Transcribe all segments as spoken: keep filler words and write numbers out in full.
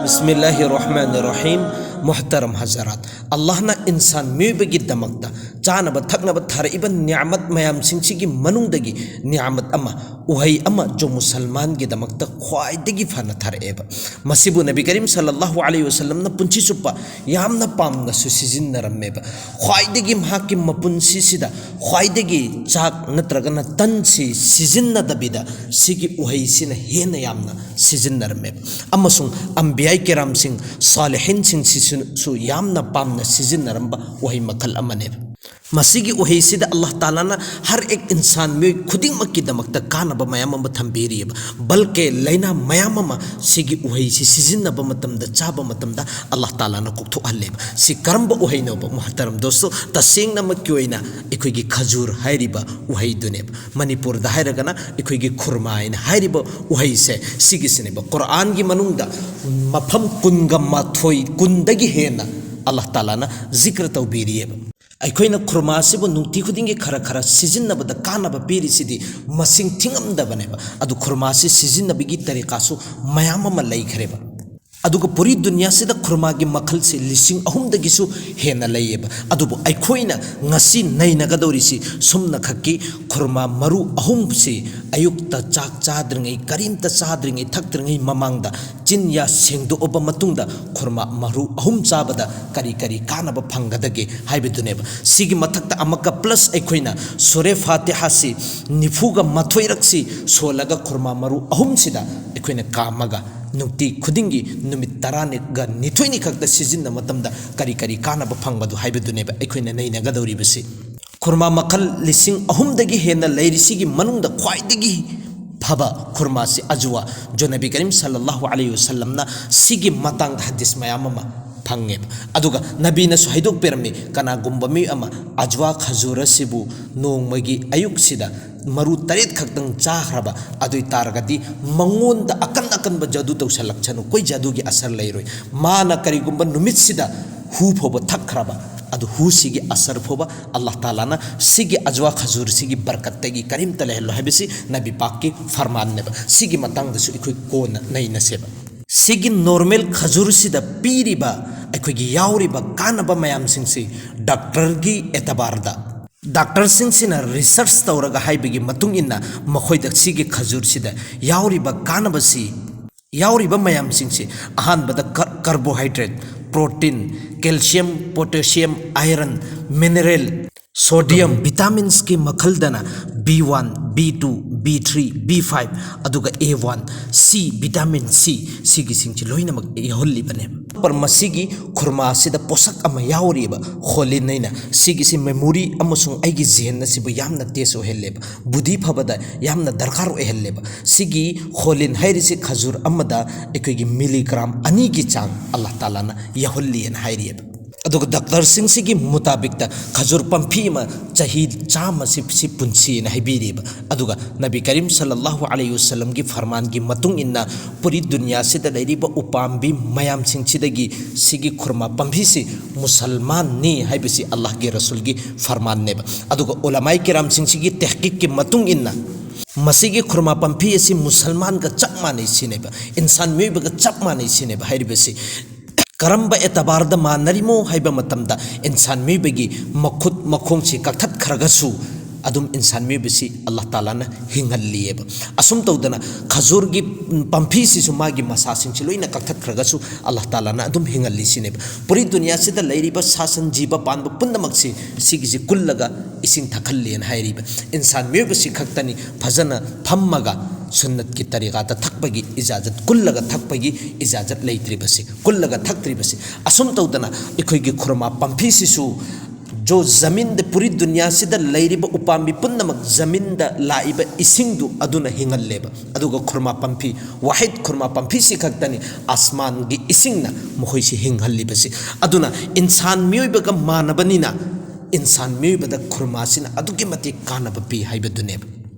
ꯕꯤꯁꯃꯤꯜꯂꯥꯍꯤꯔ ꯔꯍꯃꯥꯅꯤꯔ ꯔꯍꯤꯝ꯫ ꯃꯨꯍꯇꯔꯝ ꯍꯖꯔꯥꯠ, ꯑꯜꯂꯥꯍꯅ ꯏꯟꯁꯥꯟ ꯃꯤꯑꯣꯏꯕꯒꯤꯗꯃꯛꯇ ꯆꯥꯅꯕ ꯊꯛꯅꯕ ꯊꯥꯔꯛꯏꯕ ꯅꯤꯌꯥꯃꯠ ꯃꯌꯥꯝꯁꯤꯡꯁꯤꯒꯤ ꯃꯅꯨꯡꯗꯒꯤ ꯅꯤꯌꯥꯃꯠ ꯑꯃ, ꯎꯍꯩ ꯑꯃ ꯖꯣ ꯃꯨꯁꯜꯃꯥꯟꯒꯤꯗꯃꯛꯇ ꯈ꯭ꯋꯥꯏꯗꯒꯤ ꯐꯅ ꯊꯥꯔꯛꯑꯦꯕ꯫ ꯃꯁꯤꯕꯨ ꯅꯕꯤ ꯀꯔꯤꯝ ꯁꯜꯂꯜꯂꯥꯍꯨ ꯑꯂꯩꯍꯤ ꯋꯁꯜꯂꯝꯅ ꯄꯨꯟꯁꯤ ꯆꯨꯞꯄ ꯌꯥꯝꯅ ꯄꯥꯝꯅꯁꯨ ꯁꯤꯖꯤꯟꯅꯔꯝꯃꯦꯕ꯫ ꯈ꯭ꯋꯥꯏꯗꯒꯤ ꯃꯍꯥꯛꯀꯤ ꯃꯄꯨꯟꯁꯤꯁꯤꯗ ꯈ꯭ꯋꯥꯏꯗꯒꯤ ꯆꯥꯛ ꯅꯠꯇ꯭ꯔꯒꯅ ꯇꯟꯁꯤ ꯁꯤꯖꯤꯟꯅꯗꯕꯤꯗ ꯁꯤꯒꯤ ꯎꯍꯩꯁꯤꯅ ꯍꯦꯟꯅ ꯌꯥꯝꯅ ꯁꯤꯖꯤꯟꯅꯔꯝꯃꯦꯕ꯫ ꯑꯃꯁꯨꯡ ꯑꯝꯕꯤꯌꯥꯏ ꯀꯦꯔꯥꯝꯁꯤꯡ, ꯁꯥꯂꯤꯍꯤꯟꯁꯤꯡ ꯁꯤꯁꯨ ꯌꯥꯝꯅ ꯄꯥꯝꯅ ꯁꯤꯖꯤꯟꯅꯔꯝꯕ ꯎꯍꯩ ꯃꯈꯜ ꯑꯃꯅꯦꯕ꯫ ꯃꯁꯤꯒꯤ ꯎꯍꯩꯁꯤꯗ ꯑꯜꯂꯥꯍ ꯇꯥꯂꯥꯅ ꯍꯔ ꯑꯦꯛ ꯏꯟꯁꯥꯟ ꯃꯤꯑꯣꯏ ꯈꯨꯗꯤꯡꯃꯛꯀꯤꯗꯃꯛꯇ ꯀꯥꯟꯅꯕ ꯃꯌꯥꯝ ꯑꯃ ꯊꯝꯕꯤꯔꯤꯑꯕ꯫ ꯕꯜꯀꯦ ꯂꯥꯏꯅꯥ ꯃꯌꯥꯝ ꯑꯃ ꯁꯤꯒꯤ ꯎꯍꯩꯁꯤ ꯁꯤꯖꯤꯟꯅꯕ ꯃꯇꯝꯗ, ꯆꯥꯕ ꯃꯇꯝꯗ ꯑꯜꯂꯥꯍ ꯇꯥꯂꯥꯅ ꯀꯣꯛꯊꯣꯛꯍꯜꯂꯦꯕ꯫ ꯁꯤ ꯀꯔꯝꯕ ꯎꯍꯩꯅꯣꯕ? ꯃꯨꯍꯇꯔꯝ ꯗꯣꯁꯇꯣ, ꯇꯁꯦꯡꯅꯃꯛꯀꯤ ꯑꯣꯏꯅ ꯑꯩꯈꯣꯏꯒꯤ ꯈꯖꯨꯔ ꯍꯥꯏꯔꯤꯕ ꯎꯍꯩꯗꯨꯅꯦꯕ꯫ ꯃꯅꯤꯄꯨꯔꯗ ꯍꯥꯏꯔꯒꯅ ꯑꯩꯈꯣꯏꯒꯤ ꯈꯨꯔꯃꯥ ꯍꯥꯏꯅ ꯍꯥꯏꯔꯤꯕ ꯎꯍꯩꯁꯦ, ꯁꯤꯒꯤꯁꯤꯅꯦꯕ꯫ ꯀꯨꯔꯥꯟꯒꯤ ꯃꯅꯨꯡꯗ ꯃꯐꯝ ꯀꯨꯟꯒ ꯃꯥꯊꯣꯏ, ꯀꯨꯟꯗꯒꯤ ꯍꯦꯟꯅ ꯑꯜꯂꯥꯍ ꯇꯥꯂꯥꯅ ꯖꯤꯀ꯭ꯔ ꯇꯧꯕꯤꯔꯤꯑꯕ꯫ ꯑꯩꯈꯣꯏꯅ ꯈꯨꯔꯃꯥꯁꯤꯕꯨ ꯅꯨꯡꯇꯤ ꯈꯨꯗꯤꯡꯒꯤ ꯈꯔ ꯈꯔ ꯁꯤꯖꯤꯟꯅꯕꯗ ꯀꯥꯟꯅꯕ ꯄꯤꯔꯤꯁꯤꯗꯤ ꯃꯁꯤꯡ ꯊꯤꯉꯝꯗꯕꯅꯦꯕ꯫ ꯑꯗꯨ ꯈꯨꯔꯃꯥꯁꯤ ꯁꯤꯖꯤꯟꯅꯕꯒꯤ ꯇꯔꯤꯀꯥꯁꯨ ꯃꯌꯥꯝ ꯑꯃ ꯂꯩꯈ꯭ꯔꯦꯕ꯫ ꯑꯗꯨꯒ ꯄꯨꯔꯤ ꯗꯨꯅꯤꯌꯥꯁꯤꯗ ꯈꯨꯔꯃꯥꯒꯤ ꯃꯈꯜꯁꯦ ꯂꯤꯁꯤꯡ ꯑꯍꯨꯝꯗꯒꯤꯁꯨ ꯍꯦꯟꯅ ꯂꯩꯌꯦꯕ꯫ ꯑꯗꯨꯕꯨ ꯑꯩꯈꯣꯏꯅ ꯉꯁꯤ ꯅꯩꯅꯒꯗꯧꯔꯤꯁꯤ ꯁꯨꯝꯅꯈꯛꯀꯤ ꯈꯨꯔꯃꯥ ꯃꯔꯨ ꯑꯍꯨꯝꯁꯤ ꯑꯌꯨꯛꯇ ꯆꯥꯛ ꯆꯥꯗ꯭ꯔꯤꯉꯩ, ꯀꯔꯤꯝꯇ ꯆꯥꯗ꯭ꯔꯤꯉꯩ, ꯊꯛꯇ꯭ꯔꯤꯉꯩ ꯃꯃꯥꯡꯗ ꯆꯤꯟ ꯌꯥ ꯁꯦꯡꯗꯣꯛꯑꯕ ꯃꯇꯨꯡꯗ ꯈꯨꯔꯃꯥ ꯃꯔꯨ ꯑꯍꯨꯝ ꯆꯥꯕꯗ ꯀꯔꯤ ꯀꯔꯤ ꯀꯥꯟꯅꯕ ꯐꯪꯒꯗꯒꯦ ꯍꯥꯏꯕꯗꯨꯅꯦꯕ꯫ ꯁꯤꯒꯤ ꯃꯊꯛꯇ ꯑꯃꯨꯛꯀ ꯄ꯭ꯂꯁ ꯑꯩꯈꯣꯏꯅ ꯁꯨꯔꯦ ꯐꯥꯇꯤꯍꯥꯁꯤ ꯅꯤꯐꯨꯒ ꯃꯥꯊꯣꯏꯔꯛꯁꯤ ꯁꯣꯜꯂꯒ ꯈꯨꯔꯃꯥ ꯃꯔꯨ ꯑꯍꯨꯝꯁꯤꯗ ꯑꯩꯈꯣꯏꯅ ꯀꯥꯝꯃꯒ ꯅꯨꯡꯇꯤ ꯈꯨꯗꯤꯡꯒꯤ ꯅꯨꯃꯤꯠ ꯇꯔꯥꯅꯤꯒ ꯅꯤꯊꯣꯏꯅꯤ ꯈꯛꯇ ꯁꯤꯖꯤꯟꯅꯕ ꯃꯇꯝꯗ ꯀꯔꯤ ꯀꯔꯤ ꯀꯥꯟꯅꯕ ꯐꯪꯕꯗꯨ ꯍꯥꯏꯕꯗꯨꯅꯦꯕ ꯑꯩꯈꯣꯏꯅ ꯅꯩꯅꯒꯗꯧꯔꯤꯕꯁꯤ꯫ ꯈꯨꯔꯃꯥ ꯃꯈꯜ ꯂꯤꯁꯤꯡ ꯑꯍꯨꯝꯗꯒꯤ ꯍꯦꯟꯅ ꯂꯩꯔꯤꯁꯤꯒꯤ ꯃꯅꯨꯡꯗ ꯈ꯭ꯋꯥꯏꯗꯒꯤ ꯐꯕ ꯈꯨꯔꯃꯥꯁꯤ ꯑꯖꯋꯥ, ꯖꯣ ꯅꯕꯤ ꯀꯔꯤꯝ ꯁꯜꯂꯜꯂꯥꯍꯨ ꯑꯂꯩꯍꯤ ꯋꯁꯜꯂꯝꯅ ꯁꯤꯒꯤ ꯃꯇꯥꯡꯗ ꯍꯗꯤꯁ ꯃꯌꯥꯝ ꯑꯃ ꯐꯪꯉꯦꯕ꯫ ꯑꯗꯨꯒ ꯅꯕꯤꯅꯁꯨ ꯍꯥꯏꯗꯣꯛꯄꯤꯔꯝꯃꯤ, ꯀꯅꯥꯒꯨꯝꯕ ꯃꯤ ꯑꯃ ꯑꯖꯋꯥ ꯈꯖꯨꯔ ꯑꯁꯤꯕꯨ ꯅꯣꯡꯃꯒꯤ ꯑꯌꯨꯛꯁꯤꯗ ꯃꯔꯨ ꯇꯔꯦꯠ ꯈꯛꯇꯪ ꯆꯥꯈ꯭ꯔꯕ ꯑꯗꯨ ꯑꯣꯏ ꯇꯥꯔꯒꯗꯤ ꯃꯉꯣꯟꯗ ꯑꯀꯟ ꯑꯀꯟꯕ ꯖꯥꯗꯨ ꯇꯧꯁꯜꯂꯛꯁꯅꯨ, ꯀꯣꯏ ꯖꯥꯗꯨꯒꯤ ꯑꯁꯔ ꯂꯩꯔꯣꯏ꯫ ꯃꯥꯅ ꯀꯔꯤꯒꯨꯝꯕ ꯅꯨꯃꯤꯠꯁꯤꯗ ꯍꯨ ꯐꯥꯎꯕ ꯊꯛꯈ꯭ꯔꯕ, ꯑꯗꯨ ꯍꯨꯁꯤꯒꯤ ꯑꯁꯔ ꯐꯥꯎꯕ ꯑꯜꯂꯥꯍ ꯇꯥꯂꯥꯅ ꯁꯤꯒꯤ ꯑꯖꯋꯥ ꯈꯖꯨꯔꯁꯤꯒꯤ ꯕꯔꯀꯠꯇꯒꯤ ꯀꯔꯤꯝꯇ ꯂꯩꯍꯜꯂꯣꯏ ꯍꯥꯏꯕꯁꯤ ꯅꯕꯤ ꯄꯥꯛꯀꯤ ꯐꯔꯃꯥꯟꯅꯦꯕ꯫ ꯁꯤꯒꯤ ꯃꯇꯥꯡꯗꯁꯨ ꯑꯩꯈꯣꯏ ꯀꯣꯟꯅ ꯅꯩꯅꯁꯦꯕ꯫ ꯁꯤꯒꯤ ꯅꯣꯔꯃꯦꯜ ꯈꯖꯨꯔꯁꯤꯗ ꯄꯤꯔꯤꯕ, ꯑꯩꯈꯣꯏꯒꯤ ꯌꯥꯎꯔꯤꯕ ꯀꯥꯟꯅꯕ ꯃꯌꯥꯝꯁꯤꯡꯁꯤ ꯗꯥꯛꯇꯔꯒꯤ ꯑꯦꯇꯕꯥꯔꯗ, ꯗꯥꯛꯇꯔꯁꯤꯡꯁꯤꯅ ꯔꯤꯁꯔꯆ ꯇꯧꯔꯒ ꯍꯥꯏꯕꯒꯤ ꯃꯇꯨꯡ ꯏꯟꯅ ꯃꯈꯣꯏꯗ ꯁꯤꯒꯤ ꯈꯖꯨꯔꯁꯤꯗ ꯌꯥꯎꯔꯤꯕ ꯀꯥꯟꯅꯕꯁꯤ, ꯌꯥꯎꯔꯤꯕ ꯃꯌꯥꯝꯁꯤꯡꯁꯤ, ꯑꯍꯥꯟꯕꯗ car-, carbohydrate, protein, calcium, potassium, iron, mineral, sodium, ꯚꯤꯇꯥꯃꯤꯟꯁꯀꯤ ꯃꯈꯜꯗꯅ B one, B two, B three, B five, ꯑꯗꯨꯒ A one, C, vitamin C, ꯁꯤꯒꯤꯁꯤꯡꯁꯤ ꯂꯣꯏꯅꯃꯛ ꯌꯥꯎꯍꯜꯂꯤꯕꯅꯦ꯫ ꯃꯁꯤꯒꯤ ꯈꯨꯔꯃꯥꯁꯤꯗ ꯄꯣꯠꯁꯛ ꯑꯃ ꯌꯥꯎꯔꯤꯕ ꯈꯣꯂꯤꯟ ꯍꯥꯏꯅ, ꯁꯤꯒꯤꯁꯤ ꯃꯦꯃꯣꯔꯤ ꯑꯃꯁꯨꯡ ꯑꯩꯒꯤ ꯖꯦꯍꯟ ꯑꯁꯤꯕꯨ ꯌꯥꯝꯅ ꯇꯦꯖ ꯑꯣꯏꯍꯜꯂꯦꯕ, ꯕꯨꯙꯤ ꯐꯕꯗ ꯌꯥꯝꯅ ꯗꯔꯀꯥꯔ ꯑꯣꯏꯍꯜꯂꯦꯕ꯫ ꯁꯤꯒꯤ ꯈꯣꯂꯤꯟ ꯍꯥꯏꯔꯤꯁꯤ ꯈꯖꯨꯔ ꯑꯃꯗ ꯑꯩꯈꯣꯏꯒꯤ ꯃꯤꯂꯤꯒ꯭ꯔꯥꯝ ꯑꯅꯤꯒꯤ ꯆꯥꯡ ꯑꯜꯂꯥꯍ ꯇꯥꯂꯥꯅ ꯌꯥꯎꯍꯜꯂꯤꯑꯅ ꯍꯥꯏꯔꯤꯑꯕ꯫ ꯑꯗꯨꯒ ꯗꯥꯛꯇꯔꯁꯤꯡꯁꯤꯒꯤ ꯃꯨꯇꯥꯕꯤꯛꯇ ꯈꯖꯨꯔ ꯄꯥꯝꯕꯤ ꯑꯃ ꯆꯍꯤ ꯆꯥꯝꯃ ꯁꯤ, ꯁꯤ ꯄꯨꯟꯁꯤꯅ ꯍꯥꯏꯕꯤꯔꯤꯕ꯫ ꯑꯗꯨꯒ ꯅꯕꯤ ꯀꯔꯤꯝ ꯁꯜꯂꯜꯂꯥꯍꯨ ꯑꯂꯩꯍꯤ ꯋꯁꯜꯂꯝꯒꯤ ꯐꯔꯃꯥꯟꯒꯤ ꯃꯇꯨꯡ ꯏꯟꯅ ꯄꯨꯔꯤ ꯗꯨꯅꯤꯌꯥꯁꯤꯗ ꯂꯩꯔꯤꯕ ꯎꯄꯥꯝꯕꯤ ꯃꯌꯥꯝꯁꯤꯡꯁꯤꯗꯒꯤ ꯁꯤꯒꯤ ꯈꯨꯔꯃꯥ ꯄꯥꯝꯕꯤꯁꯤ ꯃꯨꯁꯜꯃꯥꯟꯅꯤ ꯍꯥꯏꯕꯁꯤ ꯑꯜꯂꯥꯍꯒꯤ ꯔꯁꯨꯜꯒꯤ ꯐꯔꯃꯥꯟꯅꯦꯕ꯫ ꯑꯗꯨꯒ ꯎꯂꯃꯥꯏ ꯀꯤꯔꯥꯝꯁꯤꯡꯁꯤꯒꯤ ꯇꯦꯍꯀꯤꯛꯀꯤ ꯃꯇꯨꯡ ꯏꯟꯅ ꯃꯁꯤꯒꯤ ꯈꯨꯔꯃꯥ ꯄꯥꯝꯕꯤ ꯑꯁꯤ ꯃꯨꯁꯜꯃꯥꯟꯒ ꯆꯞ ꯃꯥꯟꯅꯩ ꯁꯤꯅꯦꯕ, ꯏꯟꯁꯥꯟ ꯃꯤꯑꯣꯏꯕꯒ ꯆꯞ ꯃꯥꯟꯅꯩ ꯁꯤꯅꯦꯕ ꯍꯥꯏꯔꯤꯕꯁꯤ꯫ ꯀꯔꯝꯕ ꯑꯦꯇꯕꯥꯔꯗ ꯃꯥꯟꯅꯔꯤꯃꯣ ꯍꯥꯏꯕ ꯃꯇꯝꯗ, ꯏꯟꯁꯥꯟ ꯃꯤꯑꯣꯏꯕꯒꯤ ꯃꯈꯨꯠ ꯃꯈꯣꯡꯁꯤ ꯀꯛꯊꯠꯈ꯭ꯔꯒꯁꯨ ꯑꯗꯨꯝ ꯏꯟꯁꯥꯟ ꯃꯤꯑꯣꯏꯕꯁꯤ ꯑꯜꯂꯥꯍ ꯇꯥꯂꯥꯅ ꯍꯤꯡꯍꯜꯂꯤꯑꯕ꯫ ꯑꯁꯨꯝ ꯇꯧꯗꯅ ꯈꯖꯨꯔꯒꯤ ꯄꯥꯝꯕꯤꯁꯤꯁꯨ ꯃꯥꯒꯤ ꯃꯁꯥꯁꯤꯡꯁꯤ ꯂꯣꯏꯅ ꯀꯛꯊꯠꯈ꯭ꯔꯒꯁꯨ ꯑꯜꯂꯥꯍ ꯇꯥꯂꯥꯅ ꯑꯗꯨꯝ ꯍꯤꯡꯍꯜꯂꯤ ꯁꯤꯅꯦꯕ꯫ ꯄꯨꯔꯤ ꯗꯨꯅꯤꯌꯥꯁꯤꯗ ꯂꯩꯔꯤꯕ ꯁꯥ ꯁꯟ ꯖꯤꯕ ꯄꯥꯟꯕ ꯄꯨꯝꯅꯃꯛꯁꯤ ꯁꯤꯒꯤꯁꯤ ꯀꯨꯜꯂꯒ ꯏꯁꯤꯡ ꯊꯛꯍꯜꯂꯦꯅ ꯍꯥꯏꯔꯤꯕ꯫ ꯏꯟꯁꯥꯟ ꯃꯤꯑꯣꯏꯕꯁꯤ ꯈꯛꯇꯅꯤ ꯐꯖꯅ ꯐꯝꯃꯒ ꯁꯨꯟꯅꯠꯀꯤ ꯇꯔꯤꯀꯥꯗ ꯊꯛꯄꯒꯤ ꯏꯖꯥꯖꯠ, ꯀꯨꯜꯂꯒ ꯊꯛꯄꯒꯤ ꯏꯖꯥꯖꯠ ꯂꯩꯇ꯭ꯔꯤꯕꯁꯤ, ꯀꯨꯜꯂꯒ ꯊꯛꯇ꯭ꯔꯤꯕꯁꯤ꯫ ꯑꯁꯨꯝ ꯇꯧꯗꯅ ꯑꯩꯈꯣꯏꯒꯤ ꯈꯨꯔꯃꯥ ꯄꯥꯝꯕꯤꯁꯤꯁꯨ ꯖꯣ ꯖꯃꯤꯟꯗ, ꯄꯨꯔꯤ ꯗꯨꯅꯤꯌꯥꯁꯤꯗ ꯂꯩꯔꯤꯕ ꯎꯄꯥꯝꯕꯤ ꯄꯨꯝꯅꯃꯛ ꯖꯃꯤꯟꯗ ꯂꯥꯛꯏꯕ ꯏꯁꯤꯡꯗꯨ ꯑꯗꯨꯅ ꯍꯤꯡꯍꯜꯂꯦꯕ꯫ ꯑꯗꯨꯒ ꯈꯨꯔꯃꯥ ꯄꯥꯝꯕꯤ, ꯋꯥꯍꯤꯗ ꯈꯨꯔꯃꯥ ꯄꯥꯝꯕꯤꯁꯤ ꯈꯛꯇꯅꯤ ꯑꯁꯃꯥꯟꯒꯤ ꯏꯁꯤꯡꯅ ꯃꯈꯣꯏꯁꯤ ꯍꯤꯡꯍꯜꯂꯤꯕꯁꯤ꯫ ꯑꯗꯨꯅ ꯏꯟꯁꯥꯟ ꯃꯤꯑꯣꯏꯕꯒ ꯃꯥꯟꯅꯕꯅꯤꯅ ꯏꯟꯁꯥꯟ ꯃꯤꯑꯣꯏꯕꯗ ꯈꯨꯔꯃꯥꯁꯤꯅ ꯑꯗꯨꯛꯀꯤ ꯃꯇꯤꯛ ꯀꯥꯟꯅꯕ ꯄꯤ ꯍꯥꯏꯕꯗꯨꯅꯦꯕ꯫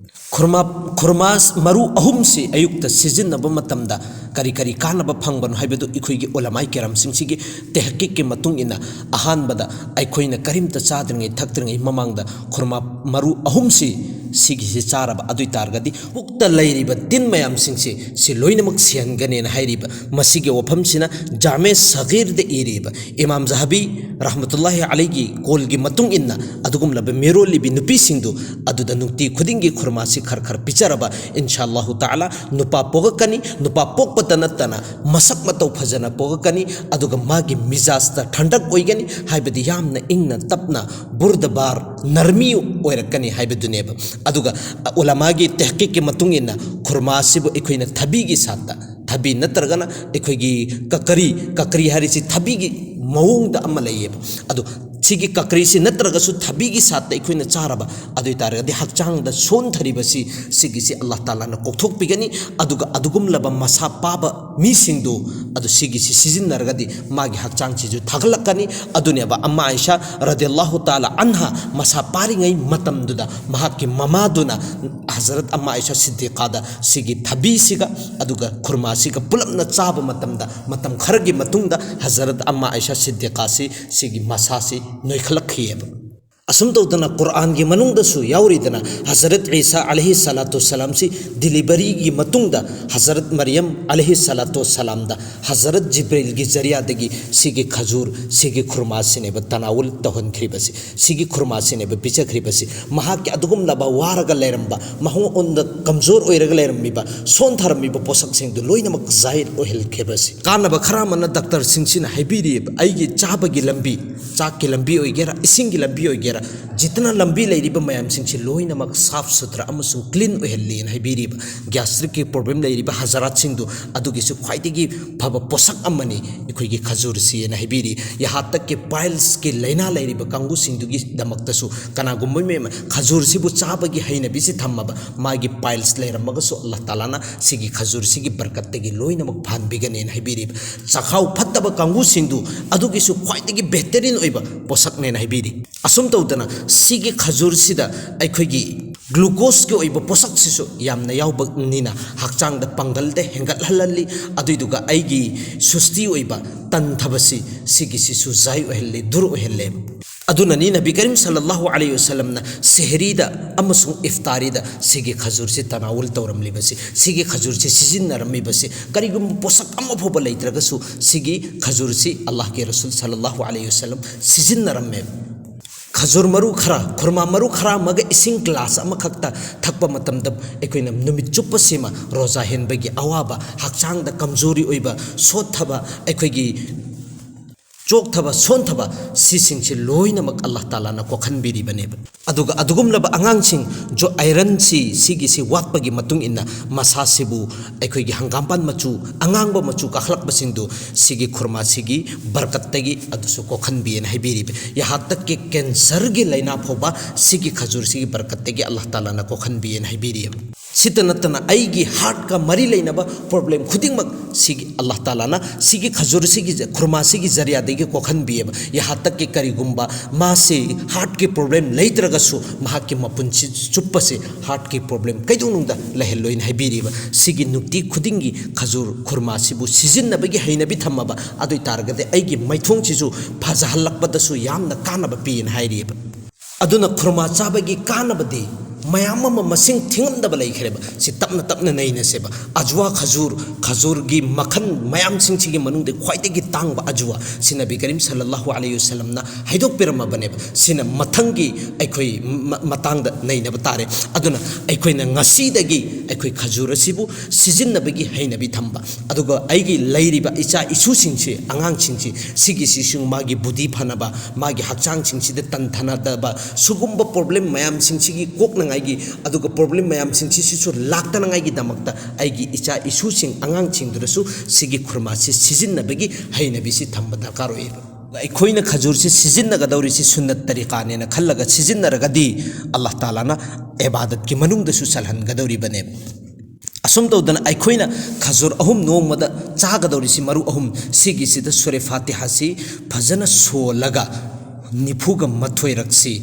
ꯈꯨꯔꯃꯥ, ꯈꯨꯔꯃꯥ ꯃꯔꯨ ꯑꯍꯨꯝꯁꯤ ꯑꯌꯨꯛꯇ ꯁꯤꯖꯤꯟꯅꯕ ꯃꯇꯝꯗ ꯀꯔꯤ ꯀꯔꯤ ꯀꯥꯟꯅꯕ ꯐꯪꯕꯅꯣ ꯍꯥꯏꯕꯗꯨ ꯑꯩꯈꯣꯏꯒꯤ ꯎꯂꯃꯥꯏ ꯀꯤꯔꯥꯝꯁꯤꯡꯁꯤꯒꯤ ꯇꯦꯍꯀꯤꯛꯀꯤ ꯃꯇꯨꯡ ꯏꯟꯅ ꯑꯍꯥꯟꯕꯗ ꯑꯩꯈꯣꯏꯅ ꯀꯔꯤꯝꯇ ꯆꯥꯗ꯭ꯔꯤꯉꯩ ꯊꯛꯇ꯭ꯔꯤꯉꯩ ꯃꯃꯥꯡꯗ ꯈꯨꯔꯃꯥ ꯃꯔꯨ ꯑꯍꯨꯝꯁꯤ ꯁꯤꯒꯤꯁꯤ ꯆꯥꯔꯕ ꯑꯗꯨ ꯑꯣꯏ ꯇꯥꯔꯒꯗꯤ ꯄꯨꯛꯇ ꯂꯩꯔꯤꯕ ꯇꯤꯟ ꯃꯌꯥꯝꯁꯤꯡꯁꯤ ꯁꯤ ꯂꯣꯏꯅꯃꯛ ꯁꯤꯍꯟꯒꯅꯦꯅ ꯍꯥꯏꯔꯤꯕ꯫ ꯃꯁꯤꯒꯤ ꯋꯥꯐꯝꯁꯤꯅ ꯖꯥꯃꯦ ꯁꯒꯤꯔꯗ ꯏꯔꯤꯕ ꯏꯃꯥꯝ ꯖꯍꯕꯤ ꯔꯍꯃꯇꯨꯜꯂꯥꯍꯤ ꯑꯂꯩꯒꯤ ꯀꯣꯜꯒꯤ ꯃꯇꯨꯡ ꯏꯟꯅ ꯑꯗꯨꯒꯨꯝꯂꯕ ꯃꯤꯔꯣꯜꯂꯤꯕꯤ ꯅꯨꯄꯤꯁꯤꯡꯗꯨ ꯑꯗꯨꯗ ꯅꯨꯡꯇꯤ ꯈꯨꯗꯤꯡꯒꯤ ꯈꯨꯔꯃꯥꯁꯤ ꯈꯔ ꯈꯔ ꯄꯤꯖꯔꯕ, ꯏꯟꯁꯥ ꯑꯜꯂꯥꯍꯨ ꯇꯥꯂꯥ ꯅꯨꯄꯥ ꯄꯣꯛꯂꯛꯀꯅꯤ꯫ ꯅꯨꯄꯥ ꯄꯣꯛꯄꯇ ꯅꯠꯇꯅ ꯃꯁꯛ ꯃꯇꯧ ꯐꯖꯅ ꯄꯣꯛꯂꯛꯀꯅꯤ꯫ ꯑꯗꯨꯒ ꯃꯥꯒꯤ ꯃꯤꯖꯥꯖꯇ ꯊꯟꯗꯛ ꯑꯣꯏꯒꯅꯤ, ꯍꯥꯏꯕꯗꯤ ꯌꯥꯝꯅ ꯏꯪꯅ ꯇꯞꯅ ꯕꯨꯔꯗꯕꯥꯔ ꯅꯔꯃꯤ ꯑꯣꯏꯔꯛꯀꯅꯤ ꯍꯥꯏꯕꯗꯨꯅꯦꯕ꯫ ꯑꯗꯨꯒ ꯎꯂꯃꯥꯒꯤ ꯇꯦꯍꯀꯤꯛꯀꯤ ꯃꯇꯨꯡ ꯏꯟꯅ ꯈꯨꯔꯃꯥꯁꯤꯕꯨ ꯑꯩꯈꯣꯏꯅ ꯊꯕꯤꯒꯤ ꯁꯥꯠꯇ, ꯊꯕꯤ ꯅꯠꯇ꯭ꯔꯒꯅ ꯑꯩꯈꯣꯏꯒꯤ ꯀꯀꯔꯤ, ꯀꯀꯔꯤ ꯍꯥꯏꯔꯤꯁꯤ ꯊꯕꯤꯒꯤ ꯃꯑꯣꯡꯗ ꯑꯃ ꯂꯩꯌꯦꯕ꯫ ꯑꯗꯨ ꯁꯤꯒꯤ ꯀꯀꯔꯤꯁꯤ ꯅꯠꯇ꯭ꯔꯒꯁꯨ ꯊꯕꯤꯒꯤ ꯁꯥꯠꯇ ꯑꯩꯈꯣꯏꯅ ꯆꯥꯔꯕ ꯑꯗꯨ ꯑꯣꯏ ꯇꯥꯔꯒꯗꯤ ꯍꯛꯆꯥꯡꯗ ꯁꯣꯟꯊꯔꯤꯕꯁꯤ ꯁꯤꯒꯤꯁꯤ ꯑꯜꯂꯥꯍ ꯇꯥꯂꯥꯅ ꯀꯣꯛꯊꯣꯛꯄꯤꯒꯅꯤ꯫ ꯑꯗꯨꯒ ꯑꯗꯨꯒꯨꯝꯂꯕ ꯃꯁꯥ ꯄꯥꯕ ꯃꯤꯁꯤꯡꯗꯨ ꯑꯗꯨ ꯁꯤꯒꯤꯁꯤ ꯁꯤꯖꯤꯟꯅꯔꯒꯗꯤ ꯃꯥꯒꯤ ꯍꯛꯆꯥꯡꯁꯤꯁꯨ ꯊꯥꯒꯠꯂꯛꯀꯅꯤ꯫ ꯑꯗꯨꯅꯦꯕ ꯑꯝꯃꯥ ꯑꯥꯏꯁꯥ ꯔꯗꯤꯌꯜꯂꯥꯍꯨ ꯇꯥꯂꯥ ꯑꯟꯍꯥ ꯃꯁꯥ ꯄꯥꯔꯤꯉꯩ ꯃꯇꯝꯗꯨꯗ ꯃꯍꯥꯛꯀꯤ ꯃꯃꯥꯗꯨꯅ ꯍꯖꯔꯠ ꯑꯝꯃꯥ ꯑꯥꯏꯁꯥ ꯁꯤꯗꯤꯀꯥꯗ ꯁꯤꯒꯤ ꯊꯕꯤꯁꯤꯒ ꯑꯗꯨꯒ ꯈꯨꯔꯃꯥꯁꯤꯒ ꯄꯨꯂꯞꯅ ꯆꯥꯕ ꯃꯇꯝꯗ, ꯃꯇꯝ ꯈꯔꯒꯤ ꯃꯇꯨꯡꯗ ꯍꯖꯔꯠ ꯑꯝꯃꯥ ꯑꯥꯏꯁꯥ ꯁꯤꯗꯤꯀꯥꯁꯤ ꯁꯤꯒꯤ ꯃꯁꯥꯁꯤ ꯅꯣꯏꯈꯠꯂꯛꯈꯤꯑꯕ꯫ ꯑꯁꯨꯝ ꯇꯧꯗꯅ ꯀꯨꯔꯥꯟꯒꯤ ꯃꯅꯨꯡꯗꯁꯨ ꯌꯥꯎꯔꯤꯗꯅ, ꯍꯖꯔꯠ ꯏꯁꯥ ꯑꯂꯩꯍꯤ ꯁꯂꯥꯇꯨ ꯁꯂꯥꯝꯁꯤ ꯗꯤꯂꯤꯚꯔꯤꯒꯤ ꯃꯇꯨꯡꯗ ꯍꯖꯔꯠ ꯃꯔꯤꯌꯝ ꯑꯂꯩꯍꯤ ꯁꯂꯥꯇꯨ ꯁꯂꯥꯝꯗ ꯍꯖꯔꯠ ꯖꯤꯕ꯭ꯔꯤꯜꯒꯤ ꯖꯔꯤꯌꯥꯗꯒꯤ ꯁꯤꯒꯤ ꯈꯖꯨꯔ, ꯁꯤꯒꯤ ꯈꯨꯔꯃꯥꯁꯤꯅꯦꯕ ꯇꯅꯥꯋꯨꯜ ꯇꯧꯍꯟꯈ꯭ꯔꯤꯕꯁꯤ, ꯁꯤꯒꯤ ꯈꯨꯔꯃꯥꯁꯤꯅꯦꯕ ꯄꯤꯖꯈ꯭ꯔꯤꯕꯁꯤ꯫ ꯃꯍꯥꯛꯀꯤ ꯑꯗꯨꯒꯨꯝꯂꯕ ꯋꯥꯔꯒ ꯂꯩꯔꯝꯕ, ꯃꯉꯣꯟꯗ ꯀꯝꯖꯣꯔ ꯑꯣꯏꯔꯒ ꯂꯩꯔꯝꯃꯤꯕ, ꯁꯣꯟꯊꯔꯝꯃꯤꯕ ꯄꯣꯠꯁꯛꯁꯤꯡꯗꯨ ꯂꯣꯏꯅꯃꯛ ꯖꯥꯍꯤꯔ ꯑꯣꯏꯍꯜꯈꯤꯕꯁꯤ꯫ ꯀꯥꯟꯅꯕ ꯈꯔ ꯑꯃꯅ ꯗꯥꯛꯇꯔꯁꯤꯡꯁꯤꯅ ꯍꯥꯏꯕꯤꯔꯤꯕ, ꯑꯩꯒꯤ ꯆꯥꯕꯒꯤ ꯂꯝꯕꯤ, ꯆꯥꯛꯀꯤ ꯂꯝꯕꯤ ꯑꯣꯏꯒꯦꯔꯥ, ꯏꯁꯤꯡꯒꯤ ꯂꯝꯕꯤ ꯑꯣꯏꯒꯦꯔꯥ, ꯖꯤꯇꯅ ꯂꯝꯕꯤ ꯂꯩꯔꯤꯕ ꯃꯌꯥꯝꯁꯤꯡꯁꯤ ꯂꯣꯏꯅꯃꯛ ꯁꯥꯐ ꯁꯨꯊ꯭ꯔꯥ ꯑꯃꯁꯨꯡ ꯀ꯭ꯂꯤꯟ ꯑꯣꯏꯍꯜꯂꯤꯅ ꯍꯥꯏꯕꯤꯔꯤꯕ꯫ ꯒ꯭ꯌꯥꯁꯇ꯭ꯔꯤꯛꯀꯤ ꯄ꯭ꯔꯣꯕ꯭ꯂꯦꯝ ꯂꯩꯔꯤꯕ ꯍꯖꯔꯥꯠꯁꯤꯡꯗꯨ ꯑꯗꯨꯒꯤꯁꯨ ꯈ꯭ꯋꯥꯏꯗꯒꯤ ꯐꯕ ꯄꯣꯠꯁꯛ ꯑꯃꯅꯤ ꯑꯩꯈꯣꯏꯒꯤ ꯈꯖꯨꯔꯁꯤꯅ ꯍꯥꯏꯕꯤꯔꯤ꯫ ꯌꯍꯥ ꯇꯛꯀꯤ ꯄꯥꯏꯜꯁꯀꯤ ꯂꯥꯏꯅꯥ ꯂꯩꯔꯤꯕ ꯀꯥꯡꯕꯨꯁꯤꯡꯗꯨꯒꯤꯗꯃꯛꯇꯁꯨ ꯀꯅꯥꯒꯨꯝꯕ ꯃꯤ ꯑꯃ ꯈꯖꯨꯔꯁꯤꯕꯨ ꯆꯥꯕꯒꯤ ꯍꯩꯅꯕꯤꯁꯤ ꯊꯝꯃꯕ, ꯃꯥꯒꯤ ꯄꯥꯏꯜꯁ ꯂꯩꯔꯝꯃꯒꯁꯨ ꯑꯜꯂꯥꯍ ꯇꯥꯂꯥꯅ ꯁꯤꯒꯤ ꯈꯖꯨꯔꯁꯤꯒꯤ ꯕꯔꯀꯠꯇꯒꯤ ꯂꯣꯏꯅꯃꯛ ꯐꯍꯟꯕꯤꯒꯅꯦꯅ ꯍꯥꯏꯕꯤꯔꯤꯕ꯫ ꯆꯈꯥꯎ ꯐꯠꯇꯕ ꯀꯥꯡꯕꯨꯁꯤꯡꯗꯨ ꯑꯗꯨꯒꯤꯁꯨ ꯈ꯭ꯋꯥꯏꯗꯒꯤ ꯕꯦꯍꯇꯔꯤꯟ ꯑꯣꯏꯕ ꯄꯣꯠꯁꯛꯅꯦꯅ ꯍꯥꯏꯕꯤꯔꯤ꯫ ꯑꯁꯨꯝ ꯇꯧꯗꯅ ꯁꯤꯒꯤ ꯈꯖꯨꯔꯁꯤꯗ ꯑꯩꯈꯣꯏꯒꯤ ꯒ꯭ꯂꯨꯀꯣꯁꯀꯤ ꯑꯣꯏꯕ ꯄꯣꯠꯁꯛꯁꯤꯁꯨ ꯌꯥꯝꯅ ꯌꯥꯎꯕꯅꯤꯅ ꯍꯛꯆꯥꯡꯗ ꯄꯥꯡꯒꯜꯗ ꯍꯦꯟꯒꯠꯍꯜꯍꯜꯂꯤ꯫ ꯑꯗꯨꯏꯗꯨꯒ ꯑꯩꯒꯤ ꯁꯨꯁꯇꯤ ꯑꯣꯏꯕ ꯇꯟꯊꯕꯁꯤ ꯁꯤꯒꯤꯁꯤꯁꯨ ꯖꯥꯏ ꯑꯣꯏꯍꯜꯂꯤ, ꯗꯨꯔ ꯑꯣꯏꯍꯜꯂꯦꯕ꯫ ꯑꯗꯨꯅꯅꯤ ꯅꯕꯤ ꯀꯔꯤꯝ ꯁꯜꯂꯜꯂꯥꯍꯨ ꯑꯂꯩꯍꯤ ꯋꯥꯁꯜꯂꯝꯅ ꯁꯦꯍꯔꯤꯗ ꯑꯃꯁꯨꯡ ꯏꯐꯇꯥꯔꯤꯗ ꯁꯤꯒꯤ ꯈꯖꯨꯔꯁꯤ ꯇꯅꯥꯋꯨꯜ ꯇꯧꯔꯝꯂꯤꯕꯁꯤ, ꯁꯤꯒꯤ ꯈꯖꯨꯔꯁꯤ ꯁꯤꯖꯤꯟꯅꯔꯝꯃꯤꯕꯁꯤ꯫ ꯀꯔꯤꯒꯨꯝꯕ ꯄꯣꯠꯁꯛ ꯑꯃ ꯐꯥꯎꯕ ꯂꯩꯇ꯭ꯔꯒꯁꯨ ꯁꯤꯒꯤ ꯈꯖꯨꯔꯁꯤ ꯑꯜꯂꯥꯍꯒꯤ ꯔꯁꯨꯜ ꯁꯜꯂꯜꯂꯥꯍꯨ ꯑꯂꯩꯍꯤ ꯋꯥꯁꯜꯂꯝ ꯁꯤꯖꯤꯟꯅꯔꯝꯃꯦꯕ꯫ ꯈꯖꯨꯔ ꯃꯔꯨ ꯈꯔ, ꯈꯨꯔꯃꯥ ꯃꯔꯨ ꯈꯔ ꯑꯃꯒ ꯏꯁꯤꯡ ꯒ꯭ꯂꯥꯁ ꯑꯃꯈꯛꯇ ꯊꯛꯄ ꯃꯇꯝꯗ ꯑꯩꯈꯣꯏꯅ ꯅꯨꯃꯤꯠ ꯆꯨꯞꯄꯁꯤꯃ ꯔꯣꯖꯥ ꯍꯦꯟꯕꯒꯤ ꯑꯋꯥꯕ, ꯍꯛꯆꯥꯡꯗ ꯀꯝꯖꯣꯔꯤ ꯑꯣꯏꯕ, ꯁꯣꯠꯊꯕ, ꯑꯩꯈꯣꯏꯒꯤ ꯆꯣꯛꯊꯕ, ꯁꯣꯟꯊꯕ, ꯁꯤꯁꯤꯡꯁꯤ ꯂꯣꯏꯅꯃꯛ ꯑꯜꯂꯥꯍ ꯇꯥꯂꯥꯅ ꯀꯣꯛꯍꯟꯕꯤꯔꯤꯕꯅꯦꯕ꯫ ꯑꯗꯨꯒ ꯑꯗꯨꯒꯨꯝꯂꯕ ꯑꯉꯥꯡꯁꯤꯡ ꯖꯣ ꯑꯥꯏꯔꯟꯁꯤ ꯁꯤꯒꯤꯁꯤ ꯋꯥꯠꯄꯒꯤ ꯃꯇꯨꯡ ꯏꯟꯅ ꯃꯁꯥꯁꯤꯕꯨ ꯑꯩꯈꯣꯏꯒꯤ ꯍꯪꯒꯥꯝꯄꯥꯟ ꯃꯆꯨ, ꯑꯉꯥꯡꯕ ꯃꯆꯨ ꯀꯥꯈꯠꯂꯛꯄꯁꯤꯡꯗꯨ ꯁꯤꯒꯤ ꯈꯨꯔꯃꯥꯁꯤꯒꯤ ꯕꯔꯀꯠꯇꯒꯤ ꯑꯗꯨꯁꯨ ꯀꯣꯛꯍꯟꯕꯤꯑꯅ ꯍꯥꯏꯕꯤꯔꯤꯕ꯫ ꯌꯍꯥ ꯇꯛ ꯀꯤ ꯀꯦꯟꯁꯔꯒꯤ ꯂꯥꯏꯅꯥ ꯐꯥꯎꯕ ꯁꯤꯒꯤ ꯈꯖꯨꯔꯁꯤꯒꯤ ꯕꯔꯀꯠꯇꯒꯤ ꯑꯜꯂꯥꯍ ꯇꯥꯂꯥꯅ ꯀꯣꯛꯍꯟꯕꯤꯑꯅ ꯍꯥꯏꯕꯤꯔꯤꯑꯕ꯫ ꯁꯤꯇ ꯅꯠꯇꯅ ꯑꯩꯒꯤ ꯍꯥꯔꯠꯀ ꯃꯔꯤ ꯂꯩꯅꯕ ꯄ꯭ꯔꯣꯕ꯭ꯂꯦꯝ ꯈꯨꯗꯤꯡꯃꯛ ꯁꯤꯒꯤ ꯑꯜꯂꯥꯍ ꯇꯥꯂꯥꯅ ꯁꯤꯒꯤ ꯈꯖꯨꯔꯁꯤꯒꯤ, ꯈꯨꯔꯃꯥꯁꯤꯒꯤ ꯖꯔꯤꯌꯥꯗꯒꯤ ꯀꯣꯛꯍꯟꯕꯤꯑꯕ꯫ ꯌꯍꯥ ꯇꯛ ꯀꯤ ꯀꯔꯤꯒꯨꯝꯕ ꯃꯥꯁꯤ ꯍꯥꯔꯠꯀꯤ ꯄ꯭ꯔꯣꯕ꯭ꯂꯦꯝ ꯂꯩꯇ꯭ꯔꯒꯁꯨ ꯃꯍꯥꯛꯀꯤ ꯃꯄꯨꯟꯁꯤ ꯆꯨꯞꯄꯁꯦ ꯍꯥꯔꯠꯀꯤ ꯄ꯭ꯔꯣꯕ꯭ꯂꯦꯝ ꯀꯩꯗꯧꯅꯨꯡꯗ ꯂꯩꯍꯜꯂꯣꯏꯅ ꯍꯥꯏꯕꯤꯔꯤꯕ꯫ ꯁꯤꯒꯤ ꯅꯨꯡꯇꯤ ꯈꯨꯗꯤꯡꯒꯤ ꯈꯖꯨꯔ ꯈꯨꯔꯃꯥꯁꯤꯕꯨ ꯁꯤꯖꯤꯟꯅꯕꯒꯤ ꯍꯩꯅꯕꯤ ꯊꯝꯃꯕ ꯑꯗꯨ ꯑꯣꯏ ꯇꯥꯔꯒꯗꯤ ꯑꯩꯒꯤ ꯃꯥꯏꯊꯣꯡꯁꯤꯁꯨ ꯐꯖꯍꯜꯂꯛꯄꯗꯁꯨ ꯌꯥꯝꯅ ꯀꯥꯟꯅꯕ ꯄꯤꯌꯦꯅ ꯍꯥꯏꯔꯤꯑꯕ꯫ ꯑꯗꯨꯅ ꯈꯨꯔꯃꯥ ꯆꯥꯕꯒꯤ ꯀꯥꯟꯅꯕꯗꯤ ꯃꯌꯥꯝ ꯑꯃ ꯃꯁꯤꯡ ꯊꯤꯉꯝꯗꯕ ꯂꯩꯈ꯭ꯔꯦꯕ꯫ ꯁꯤ ꯇꯞꯅ ꯇꯞꯅ ꯅꯩꯅꯁꯦꯕ꯫ ꯑꯖꯋꯥ ꯈꯖꯨꯔ, ꯈꯖꯨꯔꯒꯤ ꯃꯈꯜ ꯃꯌꯥꯝꯁꯤꯡꯁꯤꯒꯤ ꯃꯅꯨꯡꯗ ꯈ꯭ꯋꯥꯏꯗꯒꯤ ꯇꯥꯡꯕ ꯑꯖꯋꯥ ꯁꯤ ꯅꯕꯤ ꯀꯔꯤꯝ ꯁꯜꯂꯜꯂꯥꯍꯨ ꯑꯂꯩꯍꯤ ꯋꯥꯁꯜꯂꯝꯅ ꯍꯥꯏꯗꯣꯛꯄꯤꯔꯝꯃꯕꯅꯦꯕ꯫ ꯁꯤꯅ ꯃꯊꯪꯒꯤ ꯑꯩꯈꯣꯏ ꯃ-, ꯃꯇꯥꯡꯗ ꯅꯩꯅꯕ ꯇꯥꯔꯦ꯫ ꯑꯗꯨꯅ ꯑꯩꯈꯣꯏꯅ ꯉꯁꯤꯗꯒꯤ ꯑꯩꯈꯣꯏ ꯈꯖꯨꯔ ꯑꯁꯤꯕꯨ ꯁꯤꯖꯤꯟꯅꯕꯒꯤ ꯍꯩꯅꯕꯤ ꯊꯝꯕ, ꯑꯗꯨꯒ ꯑꯩꯒꯤ ꯂꯩꯔꯤꯕ ꯏꯆꯥ ꯏꯁꯨꯁꯤꯡꯁꯤ, ꯑꯉꯥꯡꯁꯤꯡꯁꯤ, ꯁꯤꯒꯤꯁꯤꯁꯨ ꯃꯥꯒꯤ ꯕꯨꯙꯤ ꯐꯅꯕ, ꯃꯥꯒꯤ ꯍꯛꯆꯥꯡꯁꯤꯡꯁꯤꯗ ꯇꯟꯊꯅꯗꯕ, ꯁꯤꯒꯨꯝꯕ ꯄ꯭ꯔꯣꯕ꯭ꯂꯦꯝ ꯃꯌꯥꯝꯁꯤꯡꯁꯤꯒꯤ ꯀꯣꯛꯅꯉꯥꯏꯒꯤ, ꯑꯗꯨꯒ ꯄ꯭ꯔꯣꯕ꯭ꯂꯦꯝ ꯃꯌꯥꯝꯁꯤꯡꯁꯤꯁꯨ ꯂꯥꯛꯇꯅꯉꯥꯏꯒꯤꯗꯃꯛꯇ ꯑꯩꯒꯤ ꯏꯆꯥ ꯏꯁꯨꯁꯤꯡ, ꯑꯉꯥꯡꯁꯤꯡꯗꯨꯗꯁꯨ ꯁꯤꯒꯤ ꯈꯨꯔꯃꯥꯁꯤ ꯁꯤꯖꯤꯟꯅꯕꯒꯤ ꯍꯩꯅꯕꯤꯁꯤ ꯊꯝꯕ ꯗꯔꯀꯥꯔ ꯑꯣꯏꯌꯦꯕ꯫ ꯑꯩꯈꯣꯏꯅ ꯈꯖꯨꯔꯁꯤ ꯁꯤꯖꯤꯟꯅꯒꯗꯧꯔꯤꯁꯤ ꯁꯨꯟꯅꯠ ꯇꯔꯤꯀꯥꯅꯦꯅ ꯈꯜꯂꯒ ꯁꯤꯖꯤꯟꯅꯔꯒꯗꯤ ꯑꯜꯂꯥꯍ ꯇꯥꯂꯥꯅ ꯏꯕꯥꯗꯠꯀꯤ ꯃꯅꯨꯡꯗꯁꯨ ꯆꯜꯍꯟꯒꯗꯧꯔꯤꯕꯅꯦꯕ꯫ ꯑꯁꯨꯝ ꯇꯧꯗꯅ ꯑꯩꯈꯣꯏꯅ ꯈꯖꯨꯔ ꯑꯍꯨꯝ ꯅꯣꯡꯃꯗ ꯆꯥꯒꯗꯧꯔꯤꯁꯤ, ꯃꯔꯨ ꯑꯍꯨꯝ, ꯁꯤꯒꯤꯁꯤꯗ ꯁꯨꯔꯦ ꯐꯥꯇꯤꯍꯥꯁꯤ ꯐꯖꯅ ꯁꯣꯜꯂꯒ ꯅꯤꯐꯨꯒ ꯃꯥꯊꯣꯏꯔꯛꯁꯤ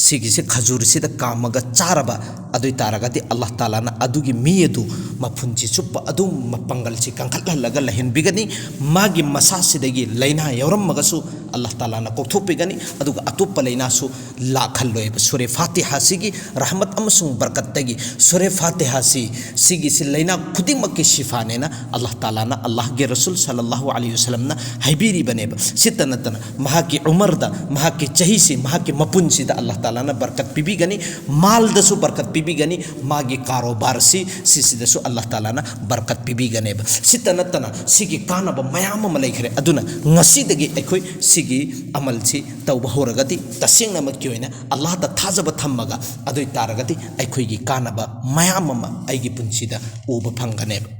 ꯁꯤꯒꯤꯁꯤ ꯈꯖꯨꯔꯁꯤꯗ ꯀꯥꯝꯃꯒ ꯆꯥꯔꯕ ꯑꯗꯨ ꯑꯣꯏ ꯇꯥꯔꯒꯗꯤ ꯑꯜꯂꯥꯍ ꯇꯥꯂꯥꯅ ꯑꯗꯨꯒꯤ ꯃꯤ ꯑꯗꯨ ꯃꯄꯨꯟꯁꯤ ꯆꯨꯞꯄ ꯑꯗꯨꯝ ꯃꯄꯥꯡꯒꯜꯁꯤ ꯀꯟꯈꯠꯍꯜꯂꯒ ꯂꯩꯍꯟꯕꯤꯒꯅꯤ꯫ ꯃꯥꯒꯤ ꯃꯁꯥꯁꯤꯗꯒꯤ ꯂꯥꯏꯅꯥ ꯌꯥꯎꯔꯝꯃꯒꯁꯨ ꯑꯜꯂꯥꯍ ꯇꯥꯂꯥꯅ ꯀꯣꯛꯊꯣꯛꯄꯤꯒꯅꯤ, ꯑꯗꯨꯒ ꯑꯇꯣꯞꯄ ꯂꯥꯏꯅꯥꯁꯨ ꯂꯥꯛꯍꯜꯂꯣꯏꯕ꯫ ꯁꯨꯔꯦ ꯐꯥꯇꯤꯍꯥꯁꯤꯒꯤ ꯔꯍꯃꯠ ꯑꯃꯁꯨꯡ ꯕꯔꯀꯠꯇꯒꯤ ꯁꯨꯔꯦ ꯐꯥꯇꯤꯍꯥꯁꯤ, ꯁꯤꯒꯤꯁꯤ ꯂꯥꯏꯅꯥ ꯈꯨꯗꯤꯡꯃꯛꯀꯤ ꯁꯤꯐꯥꯅꯦꯅ ꯑꯜꯂꯥꯍ ꯇꯥꯂꯥꯅ, ꯑꯜꯂꯥꯍꯒꯤ ꯔꯁꯨꯜ ꯁꯜꯂꯜꯂꯥꯍꯨ ꯑꯂꯩꯍꯤ ꯋꯁꯜꯂꯝꯅ ꯍꯥꯏꯕꯤꯔꯤꯕꯅꯦꯕ꯫ ꯁꯤꯇ ꯅꯠꯇꯅ ꯃꯍꯥꯛꯀꯤ ꯎꯃꯔꯗ, ꯃꯍꯥꯛꯀꯤ ꯆꯍꯤꯁꯤ, ꯃꯍꯥꯛꯀꯤ ꯃꯄꯨꯟꯁꯤꯗ ꯑꯜꯂꯥꯍ ꯇꯥꯂꯥꯅ ꯕꯔꯀꯠ ꯄꯤꯕꯤꯒꯅꯤ, ꯃꯥꯜꯗꯁꯨ ꯕꯔꯀꯠ ꯄꯤꯕꯤꯒꯅꯤ, ꯃꯥꯒꯤ ꯀꯥꯔꯣꯕꯥꯔꯁꯤ ꯁꯤꯁꯤꯗꯁꯨ ꯑꯜꯂꯥꯍ ꯇꯥꯂꯥꯅ ꯕꯔꯀꯠ ꯄꯤꯕꯤꯒꯅꯦꯕ꯫ ꯁꯤꯇ ꯅꯠꯇꯅ ꯁꯤꯒꯤ ꯀꯥꯟꯅꯕ ꯃꯌꯥꯝ ꯑꯃ ꯂꯩꯈ꯭ꯔꯦ꯫ ꯑꯗꯨꯅ ꯉꯁꯤꯗꯒꯤ ꯑꯩꯈꯣꯏ ꯁꯤꯒꯤ ꯑꯃꯜꯁꯤ ꯇꯧꯕ ꯍꯧꯔꯒꯗꯤ, ꯇꯁꯦꯡꯅꯃꯛꯀꯤ ꯑꯣꯏꯅ ꯑꯜꯂꯥꯍꯗ ꯊꯥꯖꯕ ꯊꯝꯃꯒ ꯑꯗꯨ ꯑꯣꯏ ꯇꯥꯔꯒꯗꯤ ꯑꯩꯈꯣꯏꯒꯤ ꯀꯥꯟꯅꯕ ꯃꯌꯥꯝ ꯑꯃ ꯑꯩꯒꯤ ꯄꯨꯟꯁꯤꯗ ꯎꯕ ꯐꯪꯒꯅꯦꯕ꯫